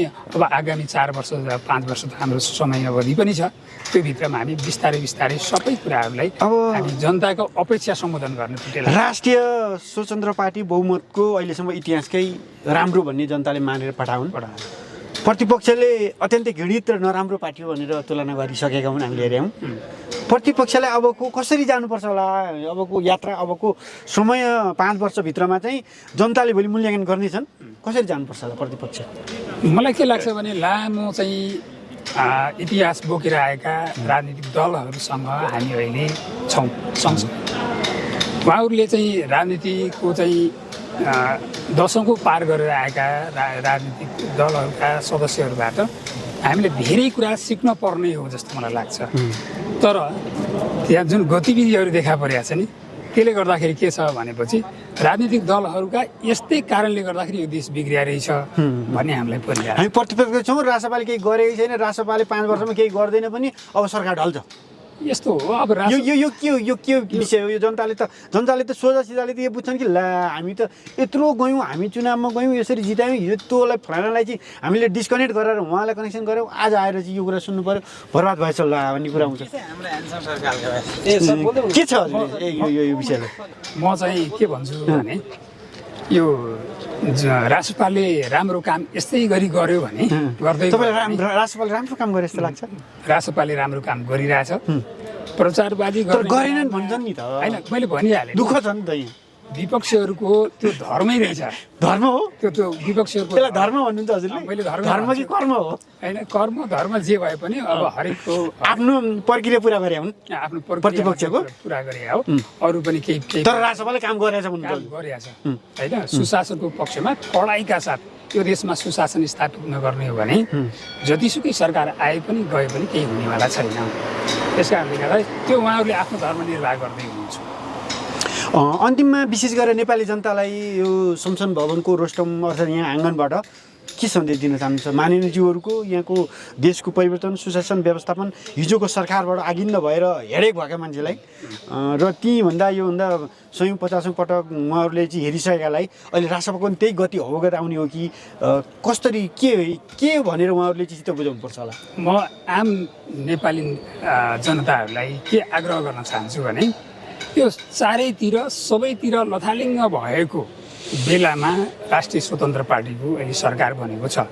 अब आगामी 4 वर्ष 5 वर्ष त हाम्रो समय अवधि पनि छ। त्यो भित्रमा हामी बिस्तारै बिस्तारै सबै कुराहरूलाई हामी जनताको अपेक्षा सम्बोधन गर्ने टुटेला। राष्ट्रिय स्वतन्त्र पार्टी बहुमतको अहिलेसम्म इतिहासकै राम्रो भन्ने जनताले मानेर पठाउन्। प्रतिपक्षले अत्यन्तै घृणित र नराम्रो पार्टी हो भनेर तुलना गरिसकेका हुन् हामीले हेऱ्यौँ। प्रतिपक्षलाई अबको कसरी जानुपर्छ होला, अबको यात्रा, अबको समय 5 वर्षभित्रमा चाहिँ जनताले भोलि मूल्याङ्कन गर्नेछन्, कसरी जानुपर्छ होला प्रतिपक्ष? मलाई के लाग्छ भने लामो चाहिँ इतिहास बोकेर आएका राजनीतिक दलहरूसँग हामी अहिले छौँ सँगसँगै। उहाँहरूले चाहिँ राजनीतिको चाहिँ दशकौँ पार गरेर आएका राजनीतिक दलहरूका सदस्यहरूबाट हामीले धेरै कुरा सिक्न पर्ने हो जस्तो मलाई लाग्छ। तर त्यहाँ जुन गतिविधिहरू देखा परेका छ नि, त्यसले गर्दाखेरि के छ भनेपछि राजनीतिक दलहरूका यस्तै कारणले गर्दाखेरि यो देश बिग्रिरहेछ भन्ने हामीलाई परिरहेको छ। हामी प्रतिपक्ष छौँ, रासपाले केही गरेकै छैन, रासपाले 5 वर्षमा केही गर्दैन पनि, अब सरकार ढल्छ, यस्तो हो। अब यो के विषय हो? यो जनताले त सोझा सिधाले त यो बुझ्छन् कि ला हामी त यत्रो गयौँ, हामी चुनावमा गयौँ, यसरी जितायौँ, हिजो तँलाई फलानालाई चाहिँ हामीले डिस्कनेक्ट गरेर उहाँलाई कनेक्सन गऱ्यौँ, आज आएर चाहिँ यो कुरा सुन्नु पऱ्यो, बर्बाद भएछ ल भन्ने कुरा आउँछ। के छ यो विषयलाई? म चाहिँ के भन्छु भने यो रासपाले राम्रो काम यस्तै गरी गर्यो भने गर्दै रासपाले राम्रो काम गरे जस्तो लाग्छ। रासपाले राम्रो काम गरिरहेछ, प्रचारवादी गरेनन् भन्छन् नि त। होइन, मैले भनिहालेँ दुःख छ नि त। विपक्षीहरूको त्यो धर्मै रहेछ। धर्म हो त्यो विपक्षीहरूको त्यसलाई धर्म भन्नुहुन्छ हजुरले? मैले धर्म कि कर्म हो? होइन, कर्म धर्म जे भए पनि अब हरेकको आफ्नो प्रक्रिया पुरा गरे हुन्, आफ्नो प्रतिपक्षको पुरा गरे हो। अरू पनि केही तर रासपाले काम गरेछ भन्नु गरिरहेछ होइन। सुशासनको पक्षमा कडाइका साथ यो देशमा सुशासन स्थापित नगर्ने हो भने जतिसुकै सरकार आए पनि गए पनि केही हुनेवाला छैन। त्यस कारणले गर्दा त्यो उहाँहरूले आफ्नो धर्म निर्वाह गर्दै हुनुहुन्छ। अन्तिममा विशेष गरेर नेपाली जनतालाई यो संसद भवनको रोस्टम अर्थात् यहाँ आँगनबाट के सन्देश दिन चाहनुहुन्छ? माननीयज्यूहरूको यहाँको देशको परिवर्तन, सुशासन, व्यवस्थापन, हिजोको सरकारबाट आगिन्न भएर हेडेक भएका मान्छेलाई र तीभन्दा योभन्दा 100-50 पटक उहाँहरूले चाहिँ हेरिसकेकालाई अहिले रासपाको पनि त्यही गति अवगत आउने हो कि कसरी के भनेर उहाँहरूले चाहिँ चित्त बुझाउनुपर्छ होला? म आम नेपाली जनताहरूलाई के आग्रह गर्न चाहन्छु भने यो चारैतिर सबैतिर लथालिङ्ग भएको बेलामा राष्ट्रिय स्वतन्त्र पार्टीको अहिले सरकार बनेको छ।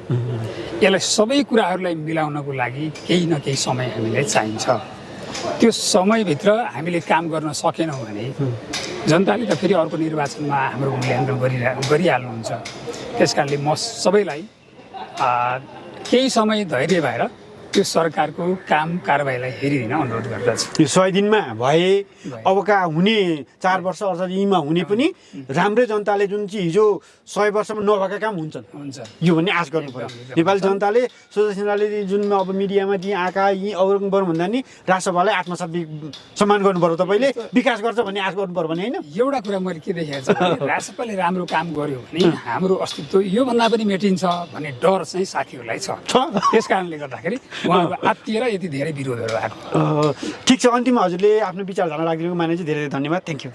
यसलाई सबै कुराहरूलाई मिलाउनको लागि केही न केही समय हामीलाई चाहिन्छ। त्यो समयभित्र हामीले काम गर्न सकेनौँ भने जनताले त फेरि अर्को निर्वाचनमा हाम्रो मूल्याङ्कन गरिहाल्नुहुन्छ। त्यस कारणले म सबैलाई केही समय धैर्य भएर त्यो सरकारको काम कारबाहीलाई हेरिदिन अनुरोध गर्दछु। यो 100 दिनमा भए अबका हुने 4 वर्ष अर्थात् यीमा हुने पनि राम्रै जनताले जुन चाहिँ हिजो 100 वर्षमा नभएका काम हुन्छ यो भन्ने आश गर्नु पर्यो। नेपाली जनताले सोझासिनाले जुन अब मिडियामा चाहिँ आँखा यी अवलोकन गर्नु भन्दा नि राष्ट्रपालाई आत्मसात सम्मान गर्नु पर्यो, तपाईँले विकास गर्छ भन्ने आश गर्नु पर्यो भने होइन? एउटा कुरा मैले के देखेको छु, राष्ट्रपाले राम्रो काम गर्यो भने हाम्रो अस्तित्व योभन्दा पनि मेटिन्छ भन्ने डर चाहिँ साथीहरूलाई छ। त्यस कारणले गर्दाखेरि उहाँहरू आत्तिएर यति धेरै विरोधहरू आएको। ठिक छ, अन्तिममा हजुरले आफ्नो विचारधारा राखिदिनुको माने चाहिँ धेरै धेरै धन्यवाद। Thank you.